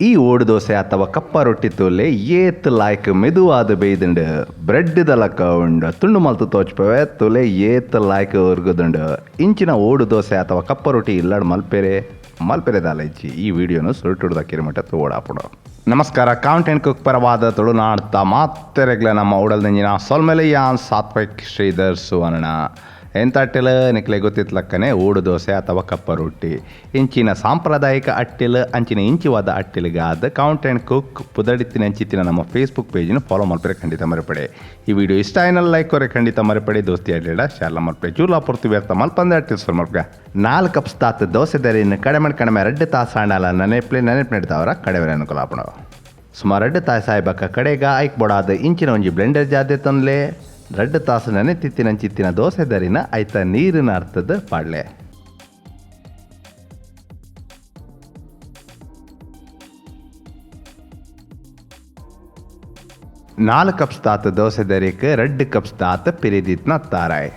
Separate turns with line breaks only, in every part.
ಈ ಓಡು ದೋಸೆ ಅಥವಾ ಕಪ್ಪ ರೊಟ್ಟಿ ತೂಲೆ ಏತ್ ಲಾಯ್ಕ್ ಮೆದುವಾದ ಬೇಯ್ದುಂಡು ಬ್ರೆಡ್ ದಲಕ ಉಂಡು ತುಂಡು ಮಲ್ತು ತೋಚ್ಪವೆ ತುಲೆ ಏತ್ ಲಾಯ್ಕ್ ಉರ್ಗುದುಂಡು ಇಂಚಿನ ಓಡು ದೋಸೆ ಅಥವಾ ಕಪ್ಪ ರೊಟ್ಟಿ ಇಲ್ಲಡ್ ಮಲ್ಪೆರೆ ಮಲ್ಪೆರೆ ದಾಲೈಚಿ ಈ ವಿಡಿಯೋನು ಸುರುಟುಡ್ದ ಕಿರುಮಟ ತೋಡಾಪುಡು. ನಮಸ್ಕಾರ, ಕೌಂಟ್ ಅಂಡ್ ಕುಕ್ ಪರವಾದ ತುಳುನಾಡ್ತ ಮಾತೆರೆಗ್ಲ ನಮ್ಮ ಉಡಲ್ದಂಜಿನ ಸೊಲ್ಮೆಲೆಯಾನ್ ಸಾತ್ವಿಕ್ ಶ್ರೀಧರ್ ಸುವರ್ಣ. ಎಂತ ಅಟ್ಟಿಲ್ ನಿಕ್ಲೆ ಗೊತ್ತಿತ್ಲಕ್ಕನೆ ಓಡು ದೋಸೆ ಅಥವಾ ಕಪ್ಪ ರೊಟ್ಟಿ ಇಂಚಿನ ಸಾಂಪ್ರದಾಯಿಕ ಅಟ್ಟಿಲ್ ಅಂಚಿನ ಇಂಚಿವಾದ ಅಟ್ಟಿಲ್ಗಾದ ಕೌಂಟ್ ಆ್ಯಂಡ್ ಕುಕ್ ಪುದಡಿತ್ತಿನ ಅಂಚಿತ್ತಿನ ನಮ್ಮ ಫೇಸ್ಬುಕ್ ಪೇಜ್ನ ಫಾಲೋ ಮಲ್ಪರೆ ಖಂಡಿತ ಮರೆಪಡೆ. ಈ ವಿಡಿಯೋ ಇಷ್ಟ ಆಯ್ನಲ್ಲ ಲೈಕ್ ಕೊರೆ ಖಂಡಿತ ಮರೆಪಡೆ. ದೋಸ್ತಿ ಅಡ್ಲೇಡ ಶೇರ್ಲ ಮಲ್ಪೆ ಚೂರ್ಲಾ ಪೊರ್ತು ವ್ಯರ್ಥ ಮಲ್ಪಂದೆ ಅಟ್ಟಿಲ್ ಸರ್ ಮಲ್ಪಗ. 4 ಕಪ್ಸ್ ತಾತ ದೋಸೆ ದರಿನ ಕಡಿಮೆ ಕಡಿಮೆ 2 ತಾಸು ಆಂಡಲ ನೆನೆಪ್ಲೆ ನೆನಪು ನೆಡ್ತಾವರ ಕಡೆವರೆ ಅನುಕೂಲ ಆಪಣ. ಸುಮಾರು 2 ತಾಸು ಆಯ್ಬಕ್ಕ ಕಡೆಗ ಐಕ್ ಬೊಡಾದ ಇಂಚಿನ ಒಂಜಿ ಬ್ಲೆಂಡರ್ ಜಾದೆ ತಂದ್ಲೆ 2 ತಾಸು ನೆನೆತಿತ್ತಿನ ಅಂಚಿತ್ತಿನ ದೋಸೆ ದರಿನ ಐತ ನೀರಿನ ಅರ್ಥದ ಪಾಡ್ಲೆ. 4 ಕಪ್ಸ್ ತಾತ ದೋಸೆ ದರಿಕ್ 2 ಕಪ್ಸ್ ತಾತ ಪಿರಿದಿತ್ನ ತಾರಾಯ್.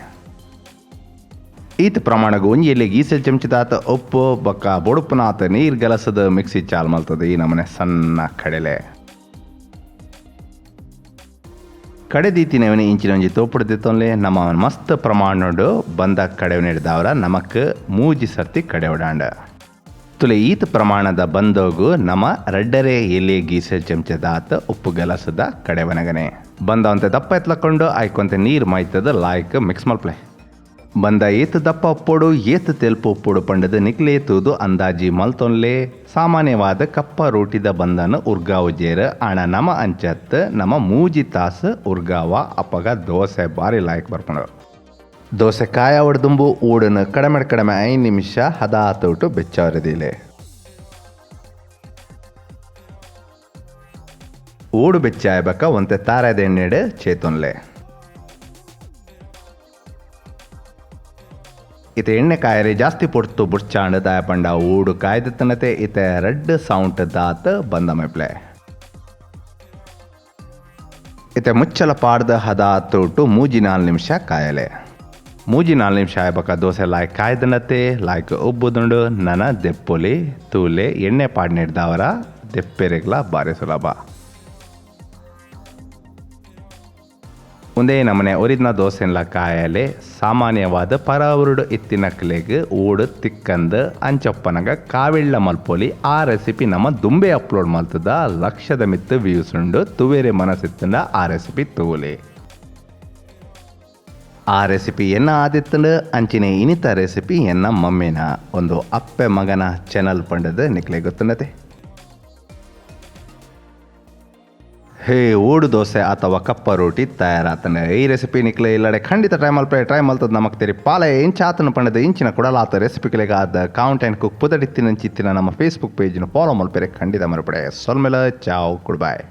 ಈತ ಪ್ರಮಾಣಗ ಒಂಜಿ ಎಲ್ಲಿ ಗೀಸಲ್ ಚಮಚದಾತ ಉಪ್ಪು ಬೊಕ್ಕ ಬೊಡುಪುನಾತ ನೀರು ಗಲಸದ ಮಿಕ್ಸಿ ಚಾಲ್ ಮಲ್ತದ ಈ ನಮನೆ ಸಣ್ಣ ಕಡಲೆ. ಕಡೆದೀತಿನವನಿ ಇಂಚಿನ ಒಂಜಿ ತೋಪುಡು ದಿತ್ತೊನ್ಲೆ ನಮ್ಮ ಮಸ್ತ್ ಪ್ರಮಾಣಡು ಬಂದ ಕಡೆವ್ ನೀಡಿದವರ ನಮಕ್ 3 ಸರ್ತಿ ಕಡೆ ಓಡಾಂಡ. ತುಲೆ ಈತ ಪ್ರಮಾಣದ ಬಂದೋಗು ನಮ್ಮ 2.5 ಎಲೆ ಗೀಸೆ ಚಮಚದಾತ ಉಪ್ಪು ಗಲಸದ ಕಡೆವನಗನೆ ಬಂದವಂತೆ ದಪ್ಪ ಎತ್ಲಕೊಂಡು ಆಯ್ಕೊಂತೆ ನೀರು ಮಾಯ್ತದ ಲಾಯ್ಕ್ ಮಿಕ್ಸ್ ಮಲ್ಪ್ಲೆ. ಬಂದ ಏತು ದಪ್ಪ ಉಪ್ಪೋಡು ಏತು ತೆಲ್ಪು ಉಪ್ಪೋಡು ಪಂಡದ ನಿಕ್ಲೆ ತೂದು ಅಂದಾಜಿ ಮಲ್ತೊನ್ಲೆ. ಸಾಮಾನ್ಯವಾದ ಕಪ್ಪ ರೋಟಿದ ಬಂದನ ಉರ್ಗಾವು ಜೇರ ಆಣ ನಮ ಅಂಚತ್ ನಮ 3 ತಾಸು ಉರ್ಗಾವ ಅಪ್ಪಗ ದೋಸೆ ಬಾರಿ ಲಾಯ್ಕ್ ಬರ್ಪುಂಡು. ದೋಸೆ ಕಾಯ ಒಡ್ದುಂಬು ಓಡನು ಕಡಿಮೆ ಕಡಿಮೆ 5 ನಿಮಿಷ ಹದಾತೋಟು ಬೆಚ್ಚಾವರದಿಲೆ. ಓಡು ಬೆಚ್ಚಾಯಬಕ ಒಂತೆ ತಾರದ ಎಣ್ಣೆಡೆ ಚೇತೊನ್ಲೆ. ಇತ ಎಣ್ಣೆ ಕಾಯರೆ ಜಾಸ್ತಿ ಪೊಡ್ತು ಬುಡ್ಚಾಂಡ್ ದಾಯಪಂಡ ಓಡು ಕಾಯ್ದತನತೆ ಇತ 2 ಸೌಂಟ್ ದಾತ ಬಂದ ಮೆಪ್ಲೆ. ಇತ ಮುಚ್ಚಲ ಪಾಡ್ದ ಹದ ತೋಟು 3-4 ನಿಮಿಷ ಕಾಯಲೆ. 3-4 ನಿಮಿಷ ಆಯ್ಬಕ ದೋಸೆ ಲಾಯ್ಕ್ ಕಾಯ್ದನತೆ ಲಾಯ್ಕ್ ಉಬ್ಬುದುಂಡು ನನ ದೆಪ್ಪೊಲಿ ತೂಲೆ ಎಣ್ಣೆ ಪಾಡ್ನಿಡ್ದವರ ದೆಪ್ಪೆರೆಗ್ಲ ಬಾರಿ ಸುಲಭ. ಒಂದೇ ನಮನೆ ಒರಿದ್ನ ದೋಸೆನ್ಲ ಕಾಯಲೆ ಸಾಮಾನ್ಯವಾದ ಪರಾವರುಡು ಇತ್ತಿನಕ್ಲೆಗ್ ಓಡು ತಿಕ್ಕಂದು ಅಂಚೊಪ್ಪನಗ ಕಾವಿಳ್ಳ ಮಲ್ಪೊಲಿ. ಆ ರೆಸಿಪಿ ನಮ್ಮ ದುಂಬೆ ಅಪ್ಲೋಡ್ ಮಲ್ತದ ಲಕ್ಷದ ಮಿತ್ತು ವ್ಯೂಸ್ ಉಂಡು. ತುವೇರೆ ಮನಸ್ಸಿತ್ತಂಡ ಆ ರೆಸಿಪಿ ತೂಲೆ. ಆ ರೆಸಿಪಿ ಎನ್ನ ಆದಿತ್ತಂಡು ಅಂಚಿನ ಇನಿತ ರೆಸಿಪಿ ಎನ್ನ ಮಮ್ಮಿನ ಒಂದು ಅಪ್ಪೆ ಮಗನ ಚಾನಲ್ ಪಂಡದ ನಿಕ್ಲೆ ಗೊತ್ತುಂಡತೆ. ಹೇ ಓಡು ದೋಸೆ ಅಥವಾ ಕಪ್ಪ ರೋಟಿ ತಯಾರಾತನೆ. ಈ ರೆಸಿಪಿ ನಿಕ್ಲೆ ಇಲ್ಲಡೆ ಖಂಡಿತ ಟ್ರೈ ಮಲ್ಪೆ. ಟ್ರೈ ಮಲ್ತದ ನಮಕ್ ತೆರಿ ಪಾಲೆ ಇಂಚಾತನ ಪಂಡದ ಇಂಚಿನ ಕೊಡಲಾತ ರೆಸಿಪಿಗಳಿಗಾದ ಕೌಂಟ್ ಆ್ಯಂಡ್ ಕುಕ್ ಪುದಡಿತ್ತಿನ ಚಿತ್ತಿನ ನಮ್ಮ ಫೇಸ್ಬುಕ್ ಪೇಜ್ನ ಫಾಲೋ ಮಲ್ಪೆರೆ ಖಂಡಿತ ಮರಪಡೆ. ಸೊಲ್ಮೆಲ ಚಾವ್ ಗುಡ್ ಬಾಯ್.